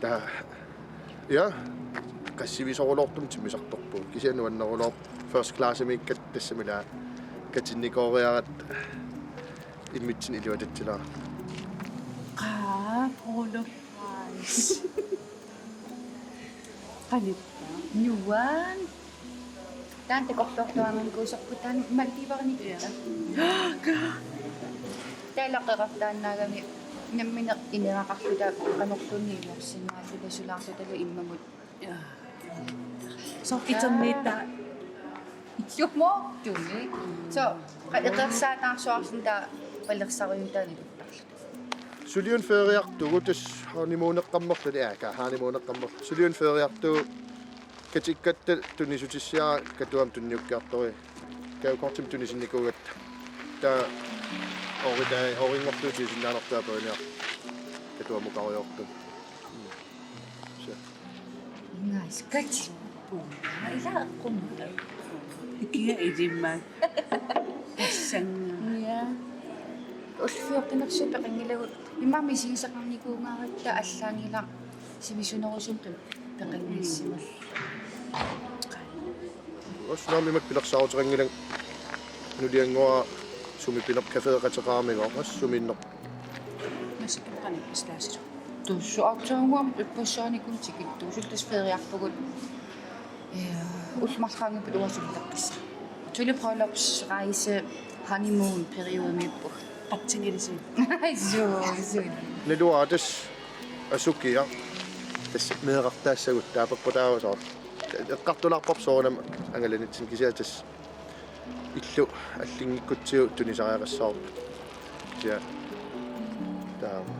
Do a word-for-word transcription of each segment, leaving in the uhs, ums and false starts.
Taava, ja, qassivisoruloortumik timmisartorpugut. Kisianni nuanneruloorpoq first classimiikkatta, tassami ila katinnikooriaratta immitsinnut iluatatsilaarlugu. Qaa, Polo Price. Qanitta. Nuan. Taanna takorloortuaannarnikuusarput, taanna Maldiverimiikkutta. Taava ilaqutariinnaagami nammineq ineraqarluta qanorluunniit iliorsinnaalluta sulaarlutalu immamut. Soorlu iterniittaa. Illumoortumi. So, qa-, eqeersaataarsuarsinnaa taava palersarujutaanik. Suliuna feriartugut, tassa honeymooneqqammerluni, aaka, honeymooneqqammerluni. Suliuna feriartugut, katikkatta tunisutissiaq Katuami tunniukkiartoq. Gavekortimik tunisinnikuugatta. Taava ooritai, oorinngortuutigisinnaanartuaq paviniaq. Katuamukarujoortumik. Mm. Suu. Ingaskati. Puuna. Ila eqqumma. Ikia ilimmat. Tassannga. Ja. Ullut fjorten-ersuup peqanngilagut. Immaqa misigisaqarnikuugaangatta allaanngilaq sivisunerusumik peqanngissimallugu. Uanga aamma imatut pilersaaruteqanngilanga nuliannguara sumi pineq-, cafeeqateqaramiuk, uanga sumiinneq. Nassukkut qanoq islaasilu. Tuussu aatsaannguaq ippassaanikuutikit tuusullu tassa feriarpugut. Ja, ullut marluk qaangiuppata uanga suli taqqissaa. Suli bryllupsrejse, honeymoon periodemiippugut. Qatsingilisui. Suu, suu. Naluara tassa asukiaq. Tassa meerartaassagut taava peqqutaavoq soorlu. Eqqartulaarparput soorunami angalanitsinni, kisianni tassa illu allinngikkutsigit tunisariaqassavarput. Kisianni taava.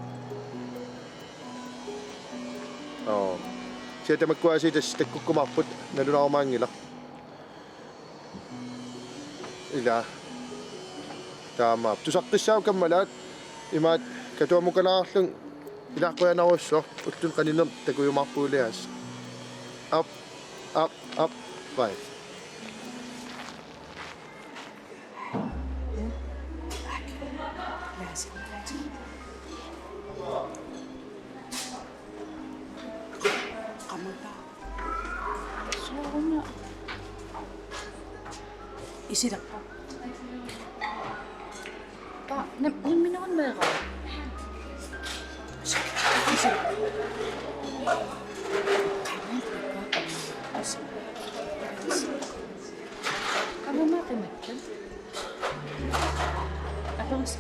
Oo. Kisianni tamakkua aasiit tassa takkukkumaarput, nalunaarumaanngilaq. Ila. Taamaappoq. Tusaqqissaaq kammalaat, imaattoq Katuamukalaarlunga. Ila, qujanarsuaq, ulluni qaninerni takujumaarpugut ilias. Aap, aap, aap, bye. Isilerpa. Pa, nam-, nammineq meeraq. Qanoq qimattat? Aperis-.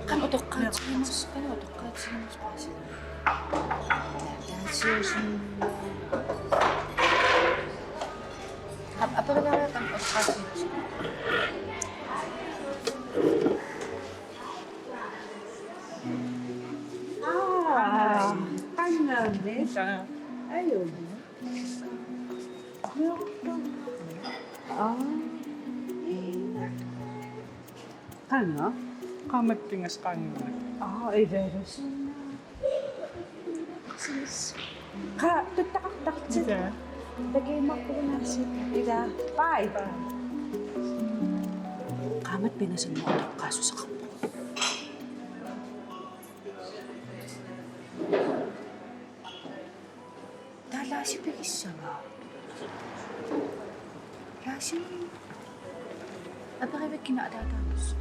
Qanoq utoqqaatsigimas-, qanoq utoqqaatsigimas-, Taasiusin. Ap-, aperilaariartan oqqaassuusi. Aa, qangaanni. Ayu. Aa. Qanga? Qaammat pingasut qaangiupput. Aa, iverus. Qa tuttaqartartut. Ila. Takiimarpugunaasiit. Ila. Bye. Bye. Qaammat pingasunngortoq oqqaassuseqarpoq. Taava Laasi pigissava? Laasi. Aperivakkit kina ataataanersoq.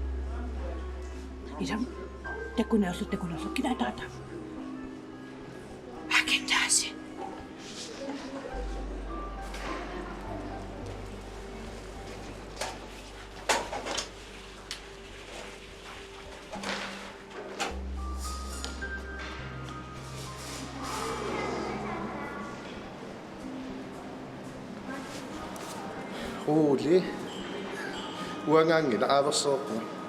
Ilami. Takuneerluni, takuneerluni, kina ataataa? Akin Laasi. Ole. Uangaanngilaq, aaversereerpunga.